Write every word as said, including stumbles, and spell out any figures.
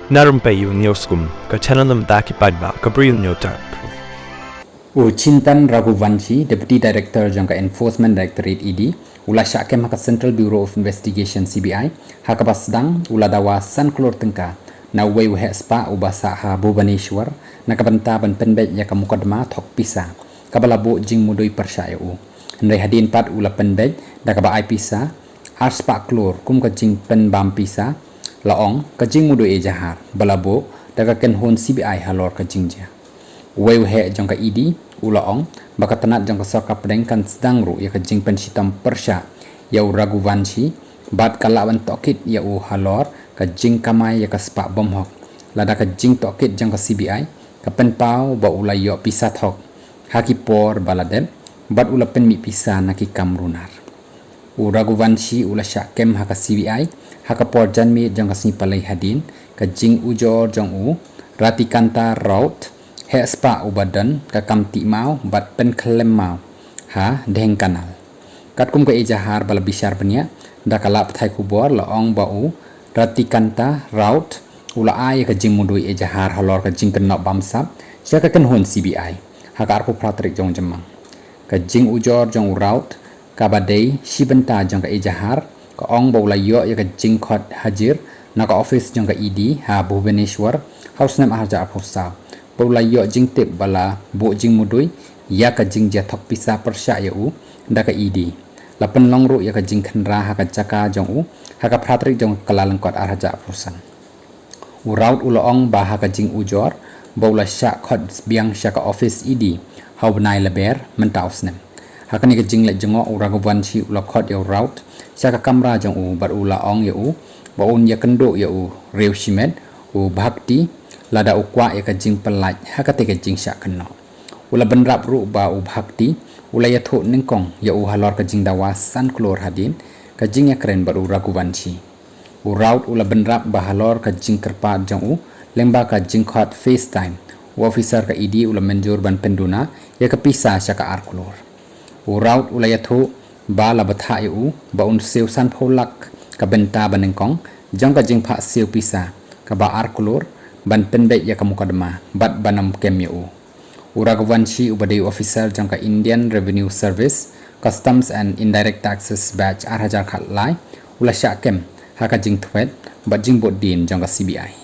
Na rympei ïa u News Kum, ka channel na bynta ki paidbah ka Bri u Hynñiewtrep. U Chintan Raghuvanshi, Deputy Director jong ka Enforcement Directorate E D, u la shah kem ha ka Central Bureau of Investigation, C B I, ha kaba sdang u la dawa san klur tyngka na uwei u heh spah uba sah ha Bhubaneswar na ka bynta ban pynbeit ïa ka mukotduma thok pisa kaba la buh jingmudui pyrshah ïa u. Hynrei hadien pat u la pynbeit da kaba ai pisa ar spah klur kum ka jingpynbam pisa, la ong ka jingmudui ejahar ba la buh da ka kynhun C B I halor ka jingjia. Uwei u heh jong ka E D u la ong ba ka tnat jong ka sorkar pdeng kan sdang ruh ïa ka jingpynshitom pyrshah ïa u Raghuvanshi bad ka lah ban tohkit ïa u halor ka jingkamai ïa ka spah bymhok, lada ka jingtohkit jong ka C B I ka pynpaw ba u la ïoh pisa thok ha ki por ba la dep bad u la pynmih pisa na ki kam runar. U Raghuvanshi u la shah kem ha ka C B I ha ka por janmiet jong ka sngi Palei hadien ka jingujor jong u Ratikanta Raut, heh spah uba don ka kam tih maw bad pynkhlem maw ha Dhengkanal. Katkum ka ejahar ba la bishar bniah da ka lad pathai khubor, la ong ba u Ratikanta Raut u la ai ïa ka jingmudui ejahar halor ka jingkynnoh bamsap sha ka kynhun C B I ha ka arphew phra tarik jong u Jymmang. Ka jingujor jong u Raut kaba dei shi bynta jong ka ejahar ka ong ba u la ïoh ïa ka jingkhot hajir na ka ophis jong ka E D ha Bhubaneswar ha u snem ar hajar arphew saw bad u la ïoh jingtip ba la buh jingmudui ïa ka jingjia thok pisa pyrshah ïa u da ka E D. La pynlong ruh ïa ka jingkhynra ha ka jaka jong u ha ka phra tarik jong u Kyllalyngkot ar hajar arphew san. U Raut u la ong ba ha ka jingujor ba u la shah khot biang sha ka ophis E D ha u bnai Lber mynta u snem. Ha kane ka jingleit jngoh u Raghuvanshi u la khot ïa u Raut sha ka kamra jong u bad u la ong ïa u ba un ïakynduh ïa u riewshimet u Bhakti lada u kwah ïa ka jingpyllait ha katei ka jingshah kynnoh. U la bynrap ruh ba u Bhakti u la ïathuh nyngkong ïa u halor ka jingdawa san klur hadien ka jingïakren bad u Raghuvanshi. U Raut u la bynrap ba halor ka jingkyrpad jong u lyngba ka jingkhot FaceTime, u officer ka E D u la mynjur ban pynduna ïa ka pisa sha ka ar klur. U Raut u la ïathuh ba la bthah ïa u ba un siew sanphew lak ka bynta banyngkong jong ka jingphah siew pisa kaba ar klur ban pynbeit ïa ka mukotduma bad ban ym kem ïa u. U Raghuvanshi uba dei u officer jong ka Indian Revenue Service, Customs and Indirect Taxes Batch ar hajar khatlai u la shah kem ha ka jingthwet bad jingbud dien jong ka C B I.